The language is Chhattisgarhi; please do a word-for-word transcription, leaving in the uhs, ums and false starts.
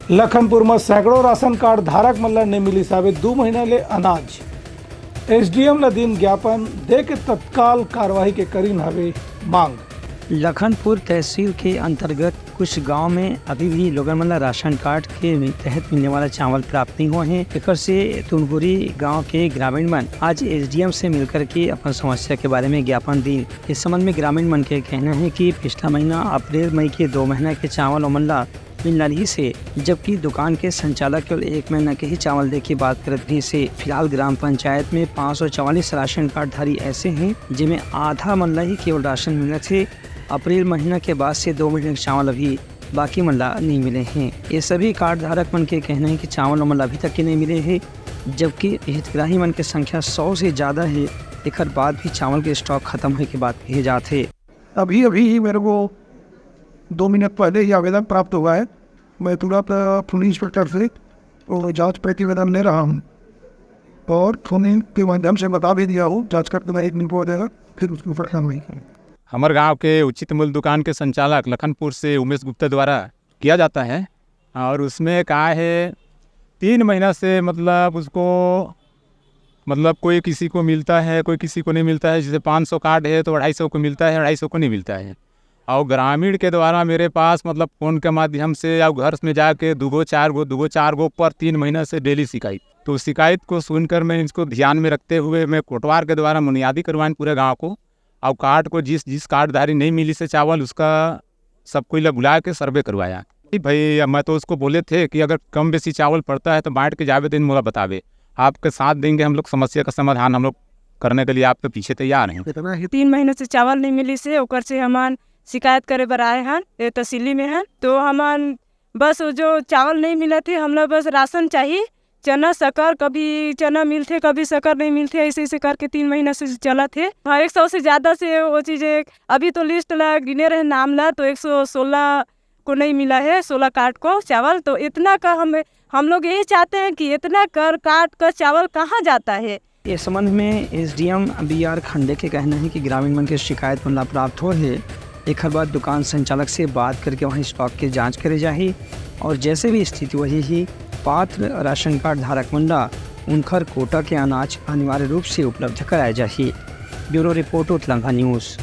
लखनपुर म सैकड़ों राशन कार्ड धारक मन ल नइ मिलिस हावे दू महीना ले अनाज। एसडीएम ल दिन ज्ञापन दे के तत्काल कार्रवाई के करिन हावे मांग। लखनपुर तहसील के अंतर्गत कुछ गांव में अभी भी लोगन मन ला राशन कार्ड के तहत मिलने वाला चावल प्राप्त नहीं हुआ है। एकर से तुनहुरी गांव के ग्रामीण मन आज एसडीएम से मिलकर के अपन समस्या के बारे में ज्ञापन दी। इस संबंध में ग्रामीण मन के कहना है कि पिछला महीना अप्रैल मई के दो महीना के चावल ओमन ला मिलना रहिस हे, जबकि दुकान के संचालक केवल एक महीना के ही चावल दे के बात करत रहिस हे। फिलहाल ग्राम पंचायत में पाँच सौ चवालीस राशन कार्ड धारी ऐसे हैं, जेमे आधा मन ला ही केवल राशन मिलत हे। अप्रैल महीना के बाद से दो महीना के चावल अभी बाकी मन ला नहीं मिले हैं। ये सभी कार्ड धारक मन के कहना है कि चावल ओमन ला अभी तक के नहीं मिले हैं, जबकि हितग्राही मन के संख्या सौ से ज्यादा है। एकर बाद भी चावल के स्टॉक खत्म होए के बात कहे जात हे। अभी अभी ही मेरे को दो मिनट पहले ही आवेदन प्राप्त हुआ है। मैं तुरंत, अ, पुलिस इंस्पेक्टर से वो जांच प्रतिवेदन ले रहा हूँ और फोन के माध्यम से बता भी दिया हूँ, जांच करके मैं एक दिन को हो जाएगा, फिर उसके ऊपर कार्रवाई करेंगे। हमारे गांव के उचित मूल्य दुकान के संचालक लखनपुर से उमेश गुप्ता द्वारा किया जाता है और उसमें कहा है तीन महीना से मतलब उसको मतलब कोई किसी को मिलता है, कोई किसी को नहीं मिलता है। जैसे पाँच सौ कार्ड है तो अढ़ाई सौ को मिलता है, अढ़ाई सौ को नहीं मिलता है। और ग्रामीण के द्वारा मेरे पास मतलब फोन के माध्यम से या घर में जाके दो गो चार गो दो गो चार गो पर तीन महीना से डेली शिकायत। तो शिकायत को सुनकर मैं इसको ध्यान में रखते हुए मैं कोटवार के द्वारा मुनियादी करवाएं पूरे गांव को। और कार्ड को जिस जिस कार्डधारी नहीं मिली से चावल उसका सब कोई ला बुला के सर्वे करवाया। कि भाई, मैं तो उसको बोले थे कि अगर कम बेसी चावल पड़ता है तो बांट के जावे दिन मोला बतावे, आपके साथ देंगे हम लोग, समस्या का समाधान हम लोग करने के लिए आपके पीछे तैयार हैं। तीन महीने से चावल नहीं मिली से ओकर से हमन शिकायत करे बर आए हन, ए तहसीली में हन। तो हमन बस वो जो चावल नहीं मिलत हे, हमला बस राशन चाहिए, चना शक्कर, कभी चना मिलथे कभी शक्कर नहीं मिलथे, ऐसे ऐसे करके तीन महीना से चलत हे। हाँ, एक सौ से ज्यादा से वो चीज है। अभी तो लिस्ट ला गिने रहे नाम ला, तो एक सौ सोलह को नहीं मिला है, सोलह कार्ड को चावल। तो इतना का हम हम लोग यही चाहते हैं कि इतना कर कार्ड का चावल कहाँ जाता है। इस संबंध में एसडीएम बीआर खंडे के कहना है कि ग्रामीण मन के शिकायत मन ला प्राप्त हो हे, एखर बाद दुकान संचालक से बात करके वहां स्टॉक के जांच करे जाही और जैसे भी स्थिति वही ही पात्र राशन कार्ड धारक मन ला उनखर कोटा के अनाज अनिवार्य रूप से उपलब्ध कराया जाही। Bureau report, Utlangha news.